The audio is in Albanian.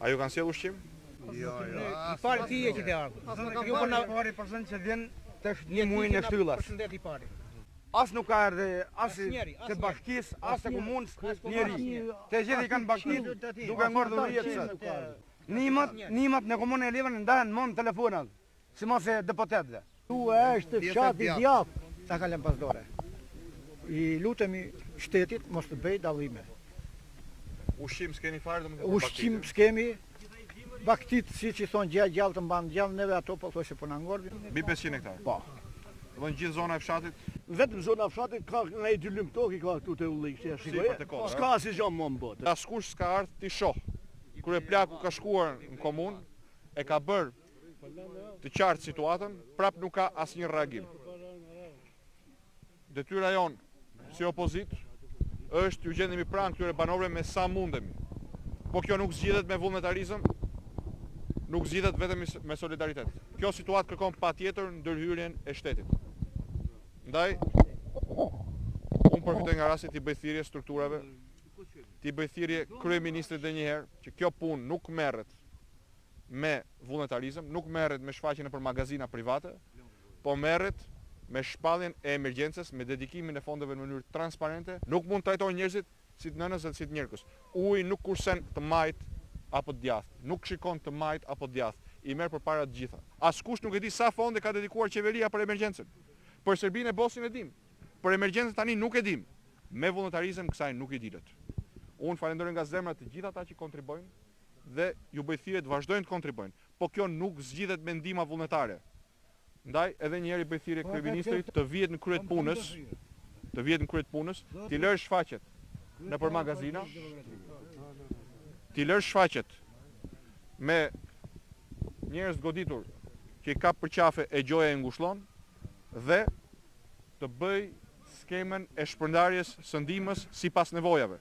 A ju kanë sjellë ushqim? Jo, jo. I pari ti je që ke ardhur. Jo, po na pari person që vjen tash një muaj në Shtyllas. Përshëndet i pari. As nuk ka erdhe, as të bashkisë, as të komunës, njeri. Të gjithë i kanë bagëtitë, duke ngordhur rrjet sot. Nimat, nimat në komunën e Levanit ndahen më në telefonat, sidomos e deputetëve. Tu është fshati djathtë. Ta ka lënë pas dore. I lutemi shtetit mos të bëj dallime. Ushqim s'keni fare domethënë për Ushqim s'kemi, bagëtitë siç i thonë gjë gjallë të mban gjallë, neve ato pothuajse po na ngordhin. Mbi 500 hektar. Po. Domethënë gjithë zona e fshatit? Vetëm zona e fshatit ka nga i dynym tokë i ka këtu te ulli, ja shikoj. S'ka asnjë gjë më në botë. Askush s'ka ardhur t'i shoh. Kryeplaku ka shkuar në komunë, e ka bërë të qartë situatën, prap nuk ka asnjë reagim. Detyra jonë si opozitë është t'ju gjendemi pranë këtyre banorëve me sa mundemi. Po kjo nuk zgjidhet me vullnetarizëm, nuk zgjidhet vetëm me solidaritet. Kjo situatë kërkon patjetër ndërhyrjen e shtetit. Ndaj, unë përfitoj nga rasti t'i bëj thirrje strukturave, t'i bëj thirrje kryeministrit edhe një herë që kjo punë nuk merret me vullnetarizëm, nuk merret me shfaqje nëpër magazina private, po merret me shpalljen e emergjencës, me dedikimin e fondeve në mënyrë transparente. Nuk mund të trajtohen njerëzit si të nënës dhe si të njerkës. Uji nuk kursen të majtë apo të djathtë, nuk shikon të majtë apo të djathtë, i merr përpara të gjitha. Askush nuk e di sa fonde ka dedikuar qeveria për emergjencën. Për Serbinë e Bosnjën e dim. Për emergjencën tani nuk e dim. Me vullnetarizëm kësaj nuk i dilet. Unë falenderoj nga zemra të gjithë ata që kontribuojnë dhe ju bëj thirrje të vazhdojnë të kontribuojnë. Po kjo nuk zgjidhet me ndihma vullnetare. Ndaj edhe një herë i bëj thirrje kryeministrit të vihet në krye të punës, të vihet në krye të punës, t'i lërë shfaqjet nëpër magazina, t'i lërë shfaqjet me njerëz të goditur që i kap për qafe e gjoja i ngushllon dhe të bëjë skemën e shpërndarjes së ndihmës sipas nevojave.